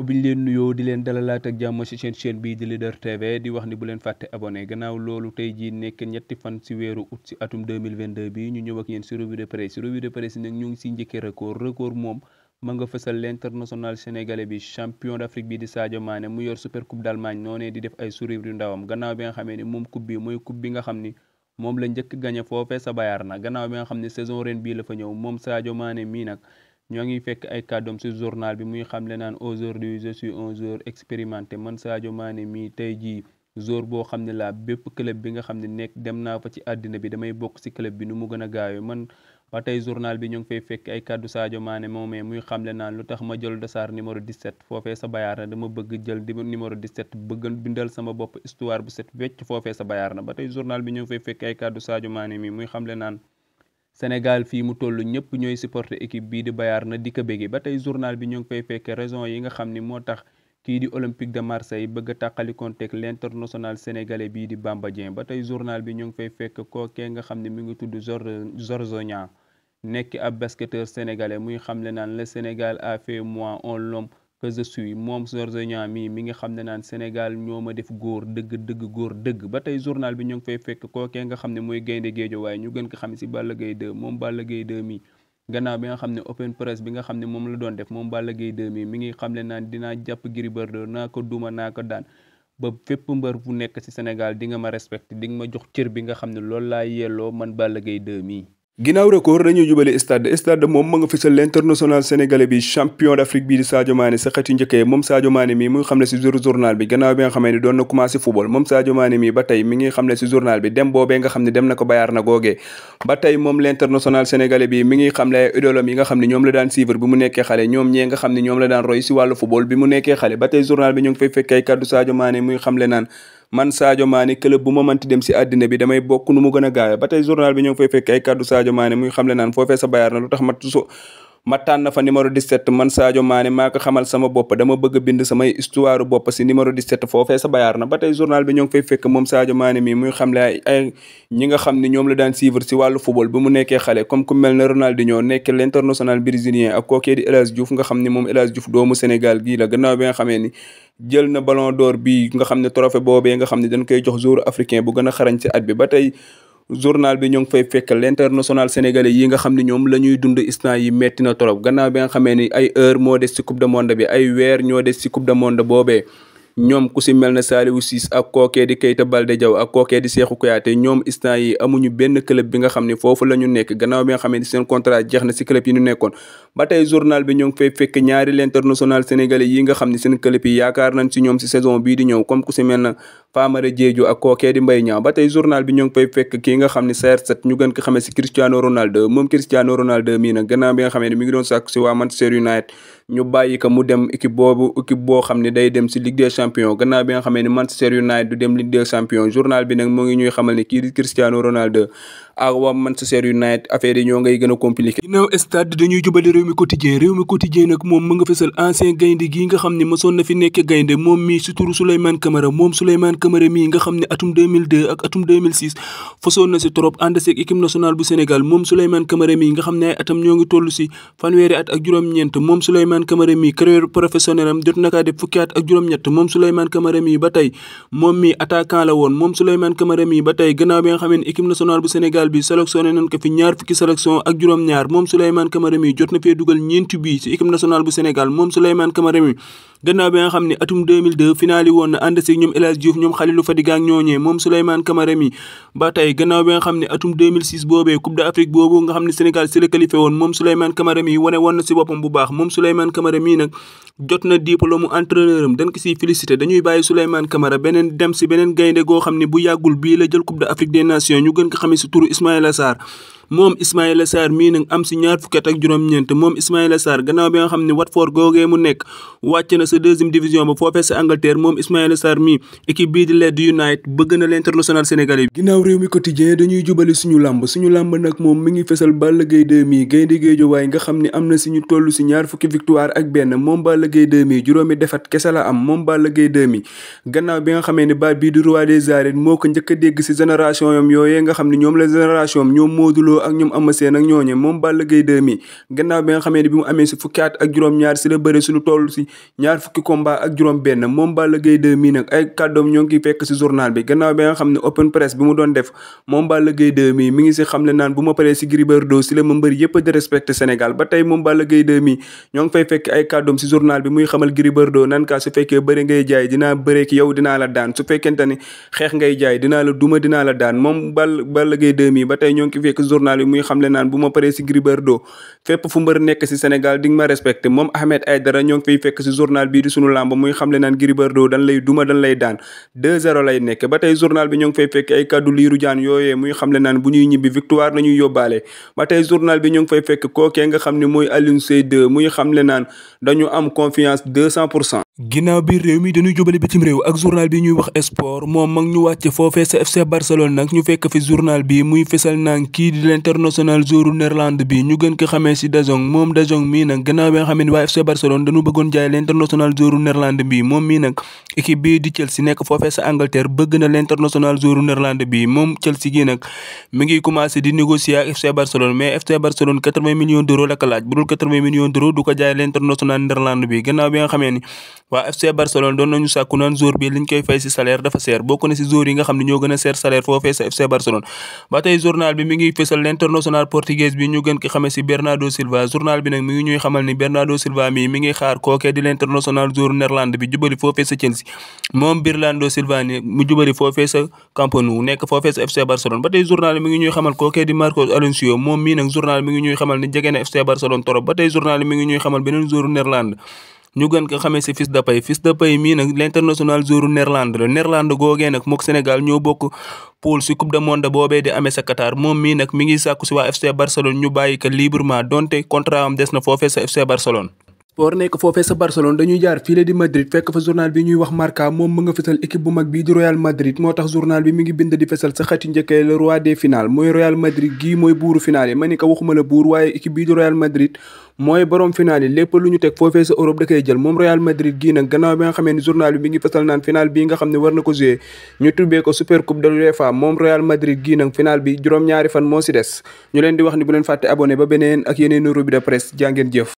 biñ leen nuyoo di leen dalalaat ak jàmm ci seen chaîne bii di Leader TV di wax ni bu leen fàtte abonné gannaaw loolu tey jii nekk ñetti fan ci weeru août ci atum 2022 bi ñu ñëw ak yéen ci revue de presse nag ñu ngi ci njëkkee record moom ma nga fësal l'international sénégalais bi champion d'Afrique bi di Sadio Mané mu yor super coupe d'Allemagne noonee di def ay sourire yu ndawam gannaaw bi nga xamee ni moom coupe bi mooy coupe bi nga xam ni moom la njëkk gagné foofee sa Bayern gannaaw bi nga xam ne saison ren bii la fa ñëw moom Sadio Mané mii nag ñoo ngi fekk ay kàddoom ci journal bi muy xamle naan aujourd'hui je suis un joueur expérimenté man Sadio Mané mii tey jii joueur boo xam ne laa bépp club bi nga xam ne nekk dem naa fa ci àddina bi damay bokk ci club bi nu mu gën a gaawee man ba tey journal bi ñu ngi fay fekk ay kàddu Sadio Mané moomee muy xamle naan lu tax ma jël dossard numéro 17 foofee sa Bayern dama bëgg jël numéro 17 bëgg bindal sama bopp histoire bu set wecc foofee sa Bayern ba tey journal bi ñu ngi fay fekk ay kàddu Sadio Mané mi muy xamle naan Sénégal fii mu toll ñëpp ñooy supporter équipe bii di Bayern na di ko bége ba tey journal bi ñu ngi fay fekk raison yi nga xam ni moo tax kii di Olympique de Marseille bëgg a tàqalikonteeg l'international sénégalais bii di Bamba Dieng ba tey journal bi ñu ngi fay fekk kookee nga xam ne mi ngi tudd Georges Niang nekk ab basketteur sénégalais muy xamle naan le Sénégal a fait moi un l'homme que je suis moom Georges Niang mi ngi xam ne naan Sénégal ñoo ma def góor dëgg ba tey journal bi ñu ngi fay fekk kookee nga xam ne mooy gaynde Guédiawaye ñu gën ko xam ci Balla Gaye 2 moom Balla Gaye 2 mi gannaaw bi nga xam ne open press bi nga xam ne moom la doon def moom Balla Gaye 2 mi ngi xam ne naan dinaa jàpp Gris Bordeaux naa ko duma naa ko daan ba fépp mbër bu nekk ci Sénégal di nga ma respecté di nga ma jox cër bi nga xam ne loolu laa yelloo man Balla Gaye 2 mi ginnaaw record dañuy jubale stade moom ma nga fisal l'international sénégalais bi champion d'Afrique bii di Sadio Mané sa xëti njëkkee moom Sadio Mané mi mu ngi xam ne ci journal bi gannaaw bi nga xamee ne doon na commencé football moom Sadio Mané mi ba tey mi ngi xam ne ci journal bi dem boobee nga xam ne dem na ko Bayern na googee ba tey moom l'international sénégalais bi mi ngi xam ne idoolam yi nga xam ne ñoom la daan suivre bi mu nekkee xale ñoom ñee nga xam ne ñoom la daan roy ci wàllu football bi mu nekkee xale ba tey journal bi ñu ngi fay fekk ay kàddu Sadio Mané muy xam le naan man Sadio Mané club bu ma mënti dem ci àddina bi damay bokk nu mu gën a gaawee ba tey journal bi ñoo ngi fay fekk ay kàddu Sadio Mané muy xamle naan foofee sa Bayern na lu tax ma tànn fa numéro 17 man Sadio Mané maa ko xamal sama bopp dama bëgg a bind samay histoire bopp ci numéro 17 foofee sa Bayern na ba tey journal bi ñoo ngi fay fekk moom Sadio Mané mi muy xamle ay ñi nga xam ne ñoom la daan suivre ci wàllu football bi mu nekkee xale comme ku mel ne Ronaldinho nekk l'international brésilien ak kookee di El Hadji Diouf nga xam ne moom El Hadji Diouf doomu Sénégal gii la gannaaw bi nga xamee ni jël na ballon d'or bi nga xam ne trophée boobee nga xam ne dañ koy jox joueur africain bu gën a xarañ ci at bi ba tey journal bi ñoo ngi fay fekk l'international sénégalais yi nga xam ne ñoom la ñuy dund instant yi metti na trop gannaaw bi nga xamee ni ay heure moo des ci coupe du monde bi ay weer ñoo des ci coupe du monde boobee ñoom ku ci mel ne Saliou Ciss ak kookee di Keita Baldé Diaw ak kookee di Cheikhou Kouyaté ñoom instant yi amuñu benn club bi nga xam ne foofu la ñu nekk gannaaw bi nga xam ne seen contrat jeex na ci club yi ñu nekkoon ba tey journal bi ñoo ngi fay fekk ñaari l'international sénégalais yi nga xam ne seen club yi yaakaar nañ ci ñoom ci saison bii di ñëw comme ku ci mel na Famara Diédhiou ak kookee di Mbaye Niang ba tey journal bi ñoo ngi fay fekk kii nga xam ne CR7 ñu gën ko xamee ci Cristiano Ronaldo moom Cristiano Ronaldo mii nag gannaaw bi nga xamee ne mi ngi doon sàkku ci waa Manchester United ñu bàyyi ko mu dem équipe boo xam ne day dem ci Ligue des Champions gannaaw bi nga xamee ne Manchester United du dem Ligue des Champions journal bi nag moo ngi ñuy xamal ne kii di Cristiano Ronaldo ak waa Manchester United affaire yi ñoo ngay gën a compliqué ginnaaw stade dañuy jubale réew mi quotidien nag moom mu nga fësal ancien gaynde gi nga xam ne mësoon na fi nekk gaynde moom mii ci turu Souleymane Camara moom Souleymane Camara mii nga xam ne atum 2002 ak atum 2006 fasoon na ci trop ànd ci équipe nationale bu Sénégal moom Souleymane Camara mii nga xam ne ay atam ñoo ngi toll ci fanweeri at ak juróom-ñeent moom Souleymane Camara mii carrière professionnelle am jot na kaa def fukki at ak juróom-ñett moom Souleymane Camara mii ba tey moom mii attaquant la woon moom Souleymane Camara mii ba tey gannaaw bi nga xam ne équipe nationale bu Sénégal bi sélectionné nañ ko fi ñaar fukki sélection ak juróom-ñaar moom Souleymane Camara mi jot na fee dugal ñeenti bii ci équipe nationale bu Sénégal moom Souleymane Camara mi gannaaw bi nga xam ne atum 2002 finali woon na ànd ci ñoom El Hadji Diouf ñoom Khalilou Fadiga ak ñooñee moom Souleymane Camara mi ba tey gannaaw bi nga xam ne atum 2006 boobee Coupe d'Afrique boobu nga xam ne Sénégal ci la qualifié woon moom Souleymane Camara mi wane woon na ci boppam bu baax moom Souleymane Camara mi nag jot na diplôme entraîneur am dañ ko ciy félicité dañuy bàyyi Souleymane Camara beneen dem ci beneen gaynde goo xam ne bu yàggul bii la jël Coupe d'Afrique des Nations ñu gën ko xamee ci turu Ismaïla Sarr moom Ismaïla Sarr mii nag am ci ñaar fukki at ak juróom-ñeent moom Ismaïla Sarr gannaaw bi nga xam ne Watford googee mu nekk wàcc na sa deuxième division ba foofee sa Angleterre moom Ismaïla Sarr mii équipe bii di Leeds United bëgg na l'international sénégalais bi ginnaaw réew mi quotidien dañuy jubali suñu làmb nag moom mi ngi fesal Balla Gaye 2 mii gaynde Guédiawaye nga xam ne am na ci ñu toll ci ñaar fukki victoire ak benn moom Balla Gaye 2 mii juróomi défaite kese la am moom Balla Gaye 2 mii gannaaw bi nga xamee ne baat bii di roi des arènes moo ko njëkk a dégg ci génération yam yooyee nga xam ne ñoom la génération ñoom Modou Lo Lo ak ñoom Eumeu Sène ak ñooñe moom Balla Gaye 2 mi gannaaw bi nga xamee ne bi mu amee si fukki at ak juróom-ñaar si la bëre si lu toll si ñaar fukki combat ak juróom-benn moom Balla Gaye 2 mi nag ay kàddoom ñoo ngi fekk si journal bi gannaaw bi nga xam ne open press bi mu doon def moom Balla Gaye 2 mi ngi si xam le naan bu ma paree si Gris Bordeaux si la ma mbër yëpp di respecté Sénégal ba tey moom Balla Gaye 2 mi ñoo ngi fay fekk ay kàddoom si journal bi muy xamal Gris Bordeaux nan ka su fekkee bëre ngay jaay dinaa bëreek yow dinaa la daan su fekkente ni xeex ngay jaay dinaa la duma dinaa la daan moom Balla Gaye 2 mi ba tey ñoo ngi fekk journal bi muy xam le naan bu ma paree si Gris Bordeaux fépp fu mbër nekk si Sénégal di nga ma respecté moom Ahmed Aïdara ñoo ngi fay fekk si journal bii di sunu làmb muy xam le naan Gris Bordeaux dañ lay duma dañ lay daan 2-0 lay nekk ba tey journal bi ñoo ngi fay fekk ay kàddu Lirou Diane yooyee muy xam le naan bu ñuy ñibbi victoire nañuy yóbbaale ba tey journal bi ñoo ngi fay fekk kookee nga xam ne mooy Alioune Seye 2 muy xam le naan dañu am confiance 200%. ginnaaw biir réew mi dañuy jubale bitim réew ak journal bi ñuy wax sport moom mag ñu wàcce foofee sa FC Barcelone nag ñu fekk fi journal bi muy fesal naan kii di l'international joueur Néerlande bi ñu gën ko xamee si De Jong moom De Jong mii nag gannaaw bi nga xam ne waa FC Barcelone dañu bëggoon jaay l'international joueur Néerlande bi moom mii nag équipe bii di Chelsea nekk foofee sa Angleterre bëgg na l'international joueur Néerlande bi moom Chelsea gi nag mi ngi commencé di négocier ak FC Barcelone mais FC Barcelone 80 millions d'euros la ko laaj bu dul 80 millions d'euros du ko jaay l'international Néerlande bi gannaaw bi nga xamee ni waa FC Barcelone doon nañu sàkku naan joueur bi liñ koy fay si salaire dafa seer bokk na si joueur yi nga xam ne ñoo gën a seer salaire foofee sa FC Barcelone ba tey journal bi mi ngi fësal l'international portugais bi ñu gën ko xamee si Bernardo Silva journal bi nag mi ngi ñuy xamal ni Bernardo Silva mi ngi xaar kookee di l'international joueur Néerlande bi jubali foofee sa Chelsea moom Bernardo Silva ni mu jubali foofee sa Camp Nou nekk foofee sa FC Barcelone ba tey journal bi mi ngi ñuy xamal kookee di Marcos Alonso moom mii nag journal bi mi ngi ñuy xamal ni jege na FC Barcelone torop ba tey journal bi mi ngi ñuy xamal beneen joueur Néerlande ñu gën ko xamee si Fils de Paye mii nag l'international joueur Néerlande la Néerlande googee nag mook Sénégal ñoo bokk poule si coupe du monde boobee di amee sa Qatar moom mii nag mi ngi sàkku si waa FC Barcelone ñu bàyyi ko librement donte contrat am des na foofee sa FC Barcelone. sport nekk foofee sa Barcelone dañuy jaar fii di Madrid fekk fa journal bi ñuy wax Marca moom mu nga fesal équipe bu mag bii di Real Madrid moo tax journal bi mi ngi bind di fesal sa xati njëkkee le roi des finales mooy Real Madrid gii mooy buuru finale yi ma ni ko waxuma la buur waaye équipe bii di Real Madrid mooy borom finale yi lépp lu ñu teg foofee sa Europe da koy jël moom Real Madrid gii nag gannaaw bi nga xamee ni journal bi mi ngi fesal naan finale bii nga xam ne war na ko jouer ñu tubbee ko super coupe de l'UEFA moom Real Madrid gii nag finale bi juróom-ñaari fan moo si des ñu leen di wax ni bu leen fàtte abonné ba beneen ak yeneen revue de presse jaa ngeen jëf